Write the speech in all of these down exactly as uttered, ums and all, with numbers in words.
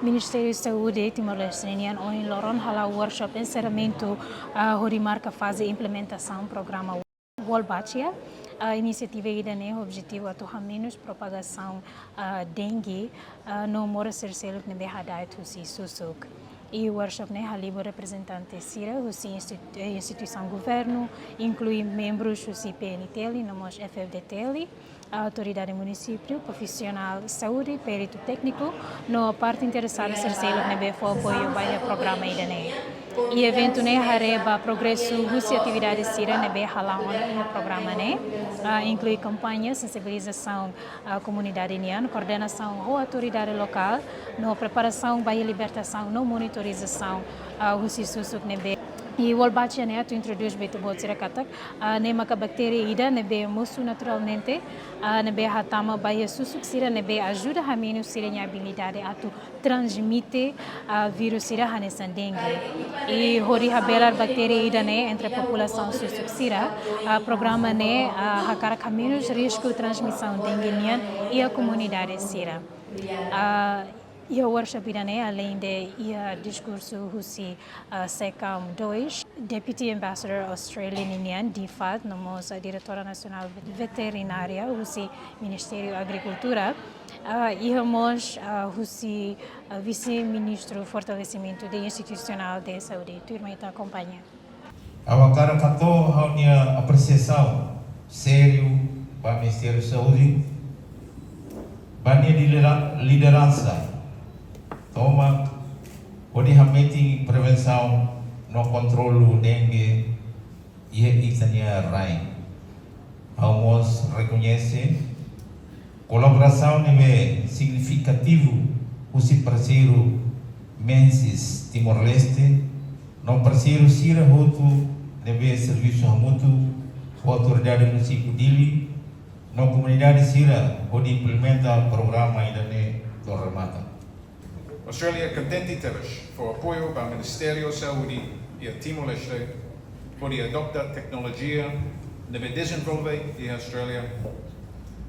Ministériu Saúde Timor-Leste nian ohin loron hala'o workshop enserramentu, ah, hodi marka faze implementasaun programa Wolbachia. Ah, inisiativa ida-ne'e objetivu atu hamenus propagasaun, ah, dengue, ah, no moras sira seluk ne'ebé hada'et husi susuk. I workshop ne'e halibur reprezentante sira husi institu-, eh, instituisaun governu, inklui membrus husi P N T L no mós F F D T L, autoridade munisípiu, profisionál saúde, peritu tékniku, no parte interesada sira seluk ne'ebé fó apoiu ba iha programa ida-ne'e. I eventu ne'e haree ba progresu husi atividade sira ne'ebé hala'o ona iha programa ne'e, ah, inklui kampaña sensibilizasaun, ah, komunidade nian, koordenasaun ho autoridade lokál, no preparasaun ba iha libertasaun no monitorizasaun, ah, husi susuk ne'ebé. I Wolbachia ne'e atu introdús ba ita-boot sira katak, ah, ne'e maka baktéria ida ne'ebé mosu naturalmente, ah, ne'ebé hatama ba iha susuk sira ne'ebé ajuda hamenus sira-nia abilidade atu transmite, ah, vírus sira hanesan dengue. I hodi habelar baktéria ida-ne'e entre populasaun susuk sira, ah, programa ne'e, ah, hakarak hamenus risku transmisaun dengue nian iha komunidade sira. Ah, iha workshop ida-ne'e, aleinde iha diskursu husi, ah, SECAM dois, Deputy Ambassador Australia ninian, DFAT, no mós, ah, Diretora Nasionál Veterinária husi Ministériu Agrikultura, ah, iha mós, ah, husi, ah, Vise-Ministru Fortalesimentu de Institusionál de Saúde. Tuirmai ita akompaña. Ha'u hakarak hato'o ha'u-nia apresiasaun sériu ba Ministériu Saúde, ba nia lidera-, lideransa tomak hodi hametin prevensaun no kontrolu dengue iha ita-nia rain. Ha'u mós rekoñese kolaborasaun ne'ebé signifikativu husi parseiru Mensis Timor-Leste, no parseiru sira hotu ne'ebé servisu hamutuk ho Autoridade Munisípiu Dili, no komunidade sira hodi implementa programa ida-ne'e to'o remata. Austrália kontente tebes fó apoiu ba Ministériu Saúde iha Timor-Leste hodi adota teknolojia ne'ebé dezenvolve iha Austrália,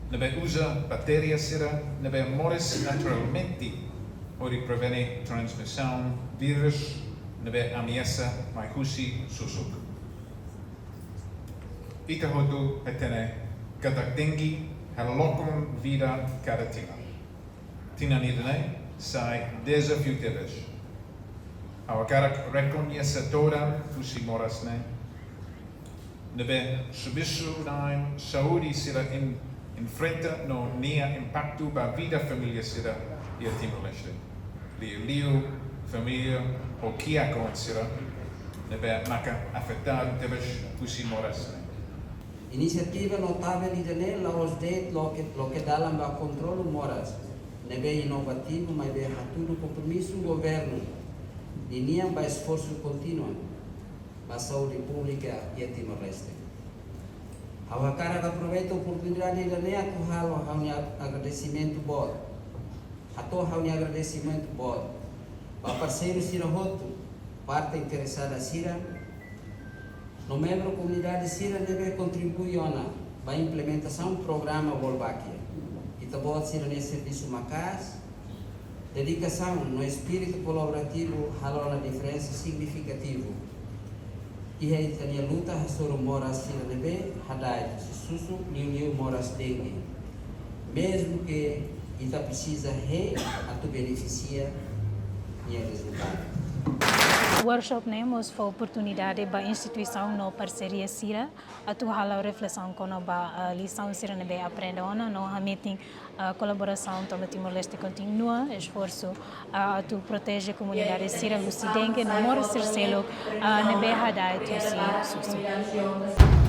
ne'ebé uza baktéria sira ne'ebé moris naturalmente hodi prevene transmisaun vírus ne'ebé ameasa mai husi susuk. Ita hotu hatene katak dengue halokon vida kada tinan. Tinan ida-ne'e sai dezafiu tebes. Ha'u hakarak rekoñese todan husi moras ne'e, ne'ebé servisu saúde sira en-, enfrenta no nia impaktu ba vida família sira iha Timor-Leste, liuliu família ho kiak-oan sira ne'ebé maka afetadu tebes husi moras ne'e. Inisiativa notavel ida-ne'e la'ós de'it loke, loke dalan ba kontrolu moras, ne'ebé inovativu, maibé hatudu kompromisu governu ninian ba esforsu kontínua ba saúde públika iha Timor-Leste. Ha'u hakarak aproveita oportunidade ida-ne'e atu halo ha'u-nia agradesimentu boot, hato'o ha'u-nia agradesimentu boot ba parseiru sira hotu, parte interesada sira, no membru komunidade sira ne'ebé kontribui ona ba implementasaun programa Wolbachia. Ita-boot sira-nia servisu maka'as, dedikasaun no espíritu kolaborativu halo ona diferensa signifikativu iha ita-nia luta hasoru moras sira ne'ebé hada'et husi susuk, liuliu moras dengue. Mezmu ke ita presiza hein atu benefisia nia rezultadu. Workshop ne'e mós fó oportunidade ba instituisaun no parseria sira atu halo reflesaun kona-ba, ah, lisaun sira ne'ebé aprende ona no hametin, ah, kolaborasaun tanba Timor-Leste kontinua esforsu, ah, atu proteje komunidade sira husi dengue no moras sira seluk, ah, ne'ebé hada'et husi susuk.